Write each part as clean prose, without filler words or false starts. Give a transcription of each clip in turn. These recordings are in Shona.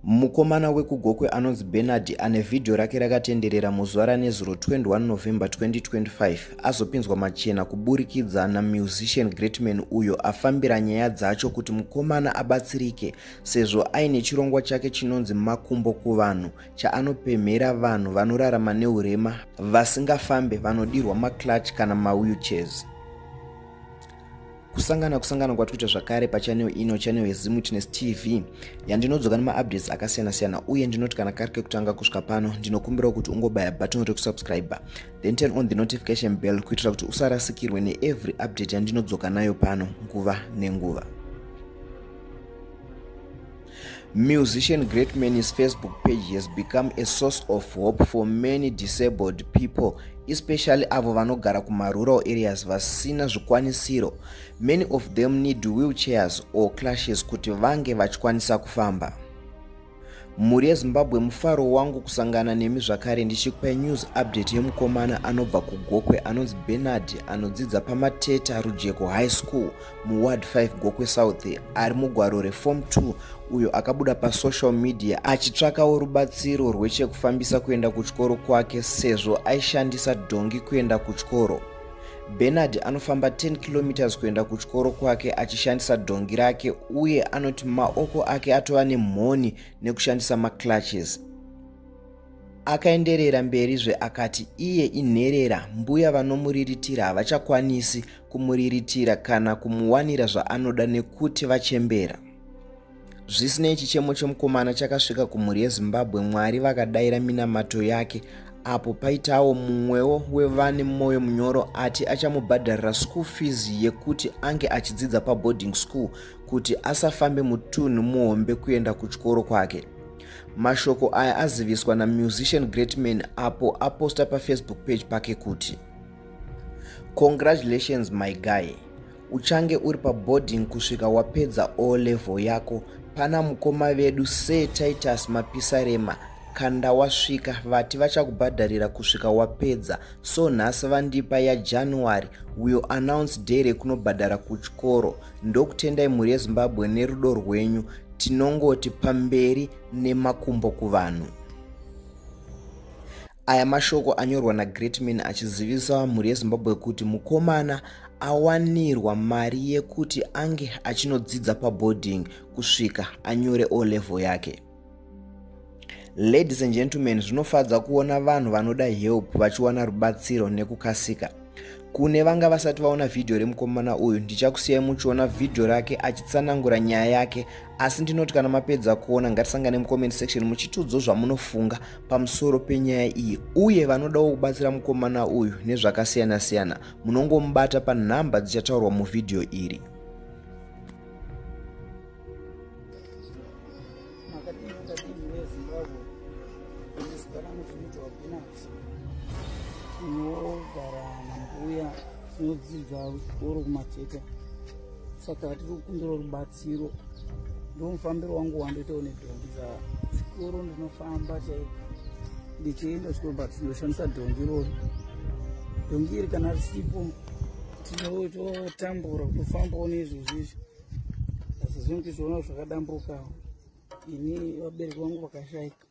Mukomana wekuGokwe anonzi Bernard ane vhidhiyo rake rakatenderera muzuva ranezuro 21 November 2025 azopinzwa machena kuburikidza namusician Greatman uyo afambira nyaya dzacho kuti mukomana abatsirike sezvo aine chirongwa chake chinonzi Makumbo Kuvanhu chaanopemhera vanhu vanorarama neurema vasingafambe vanodirwa maclutch kana mawheelchairs. Kusangana kusangana kwatikuita zvakare pachanel ino, channel yeZimwitness TV, yandinodzoka nemaupdates akasiyana-siyana. Uye ndinoti kana kari kekutanga kusvika pano, ndinokumbirawo kuti ungobaya button rekusubscribe, then turn on the notification bell kuitira kuti usarasikirwe neevery update yandinodzoka nayo pano nguva nenguva. Musician Greatman's Facebook page has become a source of hope for many disabled people, especially avo vanogara kumarural areas vasina zvikwanisiro. Many of them need wheelchairs or clashes kuti vange vachikwanisa kufamba. Mhuri yeZimbabwe, mufaro wangu kusangana nemi zvakare ndichikupai news update yemukomana anobva kuGokwe anonzi Bernard, anodzidza paMateta Rujeko High School muWard 5, Gokwe South, ari mugwaro reform 2, uyo akabuda pasocial media achitsvakawo rubatsiro rwechekufambisa kuenda kuchikoro kwake sezvo aishandisa dhongi kuenda kuchikoro. Bernard anofamba 10 km kuenda kuchikoro kwake achishandisa dhongi rake, uye anoti maoko ake atova nemhoni nekushandisa maclutches. Akaenderera mberizve akati iye inherera, mbuya vanomuriritira havachakwanisi kumuriritira kana kumuwanira zvaanoda nekuti vachembera. Zvisinei, chichemo chemukomana chakasvika kumhuri yeZimbabwe. Mwari vakadayira minamato yake apo paitawo mumwewo wevane mwoyo munyoro ati achamubhadharira school fees yekuti ange achidzidza paboarding school kuti asafambe mutunhu muhombe kuenda kuchikoro kwake. Mashoko aya aziviswa namusician Greatman apo aposta paFacebook page pake kuti, "Congratulations my guy, uchange uri paboarding kusvika wapedza O level yako. Pana mukoma vedu Sir Titus Mapisarema kanda wasvika, vati vachakubhadharira kusvika wapedza. So nhasi vandipa yaJanuary, will announce day rekunobhadhara kuchikoro. Ndokutendai mhuri yeZimbabwe nerudo rwenyu. Tinongoti pamberi nemakumbo kuvanhu." Aya mashoko anyorwa naGreatman achizivisa mhuri yeZimbabwe kuti mukomana awanirwa mari yekuti ange achinodzidza paboarding kusvika anyore O level yake. Ladies and gentlemen, zvinofadza kuona vanhu vanoda help vachiwana rubatsiro nekukasika. Kune vanga vasati vaona vhidhiyo remukomana uyu, ndichakusiyai muchiona vhidhiyo rake achitsanangura nyaya yake. Asi ndinoti kana mapedza kuona, ngatisangane mucomment section muchitiudzawo zvamunofunga pamusoro penyaya iyi. Uye vanodawo kubatsira mukomana uyu nezvakasiyana-siyana, munongomubata panhamba dzichataurwa muvhidhiyo iri. Makadini, makadini veZimbabwe? Zita rangu ndinoitwa Bernard, tinogara nambuya, tinodzidza chikoro kuMateta. Saka tiri kukumbira rubatsiro. Ndo mufambiro wangu wandoitawo nedhongi za chikoro. Ndinofamba chaiko ndichienda chikoro, but ndinoshandisa dhongi iroro. Dhongi iri kana risipo, tinototambura kutofambawo neizvozvo izvi, asi zvinhu tichiona zvakadambukawo. Ini vabereki vangu vakashaika,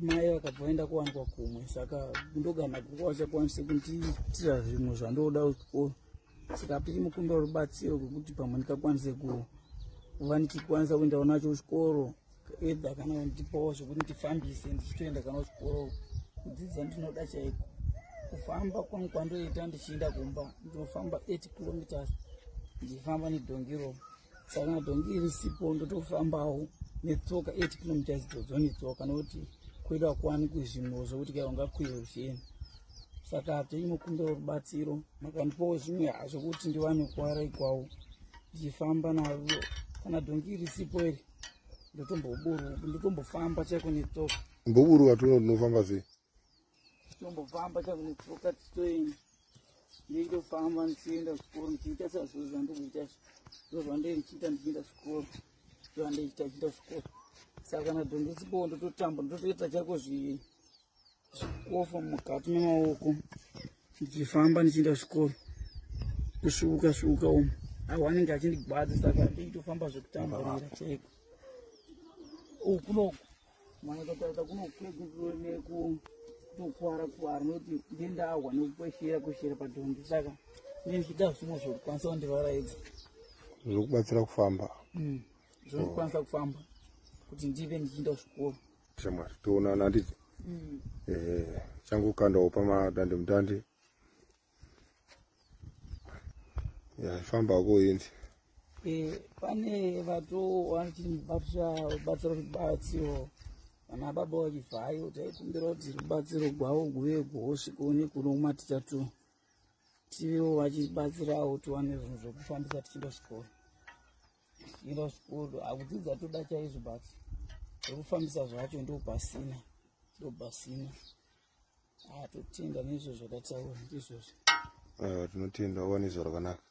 mai vakabva vaenda kuwanikwa kumwe, saka ndogana kuko vachakwanise kundiitira zvimwe zvandoda kuchikoro. Saka tichimukumbira rubatsiro kwekuti pamwe ndikakwanise kuva ndichikwanisa kuendawo nacho kuchikoro, either kana kundipawo zvekuti ndifambise ndichitoenda kana kuchikoro. Kudzidza ndinoda chaiko. Kufamba kwangu kwandoita ndichienda kumba, ndinofamba 8 kilometers ndichifamba nedhongiro. Saka kana dhongi risipo, ndotofambawo netsoka 8 kilometers idzodzo netsoka, nokuti kwedu hakuwanikwi zvimwe zvokuti kai ungakwire uchienda. Saka tichimukumbira rubatsiro, makandipawo zvimwe zvokuti ndiwane kuwaraikwawo ndichifamba navo. Kana dhongi risipo iri, ndotombofamba chaiko netsoka. Mboburuka tuno, tinofamba sei? Tombofamba chaiko netsoka tichitoenda. Ndichitofamba ndichienda kuchikoro, ndichiita sazvo zvandikuita, ndo zvandee ndichiita ndichienda chikoro, zvandeiita chiita chikoro. Saka kana dhongi risipo, ndototamba, ndotoita chaiko zvikofo mukati memaoko ndichifamba ndichienda kuchikoro, kusvuka svuka umu, awo anenge achindigwadza. Saka ndichitofamba zvekutamburira chaiko. Kunoku manyatsotarisa kunokutokuwara kuwara nokuti ndendahwa nekukweshera kweshera padhongi, saka ndichida zvimwe zvokukwanisa kundivaraidza. Zvokubatsira kufamba. Zvinokwanisa kufamba kuti ndive ndichienda kuchikoro. Shamwari, toonana handiti? Changokandawo pamadande mutande. Ya, fambako indi. Pane vatobatsira rubatsiro vana baba vachivhayo, taikumbira kuti rubatsiro gwavo guve gwosvikawo nekuno kumaticha tu tivewo vachibatsirawo tiwane zvinhu zvekufambisa tichienda kuchikoro. Tichienda kuchikoro hakudzidza toda chaizvo, but zvekufambisa zvacho ndo pasina, ndo pasina. Totenda neizvo zvakataura ndizvozvo. Aiwa, tinotenda, uwane zuva rakanaka.